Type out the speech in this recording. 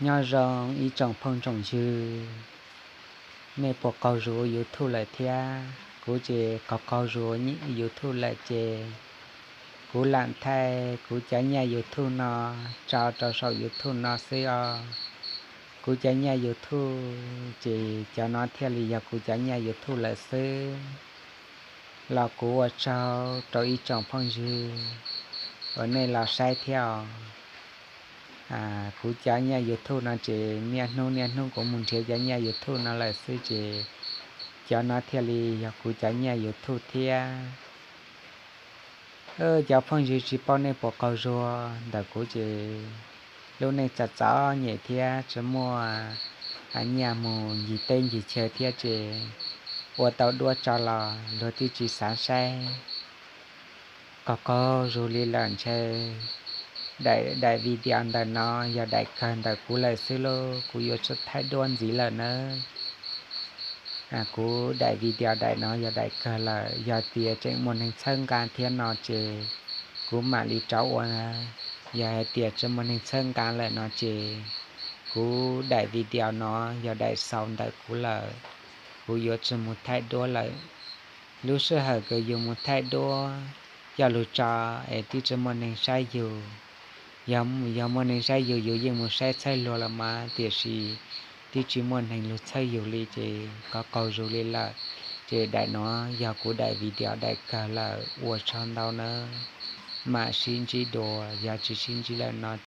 Nyob zoo ib tsoom phooj tsoom ywg, nej puas qaug zog ua YouTube lawm thiab? Kuv ces qaug qaug zog ua YouTube lawm ces kuv lam thaij kuv cov nyiaj YouTube no tso rau saum YouTube no xwb os. Kuv cov nyiaj YouTube ces cov no thiaj li yog kuv cov nyiaj YouTube lawm xwb. Los kuv ua tsaug rau ib tsoom phooj ywg uas nej los saib thiab os. Kuv cov nyiaj YouTube no ces niaj hnub niaj hnub kuv mus nrhiav cov nyiaj YouTube no lawm xwb ces cov no thiaj li yog kuv cov nyiaj YouTube thiab. Cov phooj ywg, tsis paub nej puas qaug zog ntawm kuv ces lub neej txom txom nyem thiab tsis muaj nyiaj mus ncig teb ncig chaw thiab ces ua tau duab tso los luag twb tsis xav saib. Qaug qaug zog li lawm ntshe daim video ntawm no yog daim kawg ntawm kuv lawm xwb lauj, kuv yuav tsum thaij duab ntxiv lawm nawb. Kuv daim video daim no yog daim kawg lawm, yog tias tseem muaj neeg txhawb nqa thiab no ces kuv mam li rov ua. Yog hais tias tsis muaj neeg txhawb nqa lawm no ces kuv daim video no yog daim xaus ntawm kuv lawm, kuv yuav tsis mus thaij duab lawm. Lub sij hawm kws yus mus thaij duab coj lug tso es twb tsis muaj neeg saib yus. Yog muaj neeg saib yus, yus yeej mus saib txhawb luag los mas, tiam sis twb tsis muaj neeg lug txhawb yus li ces qaug qaug zog li lawm. Ces daim no yog kuv daim video daim kawg lawm, ua tsaug ntau nawb. Mam sib ntsib dua, yog tsis sib ntsib lawm no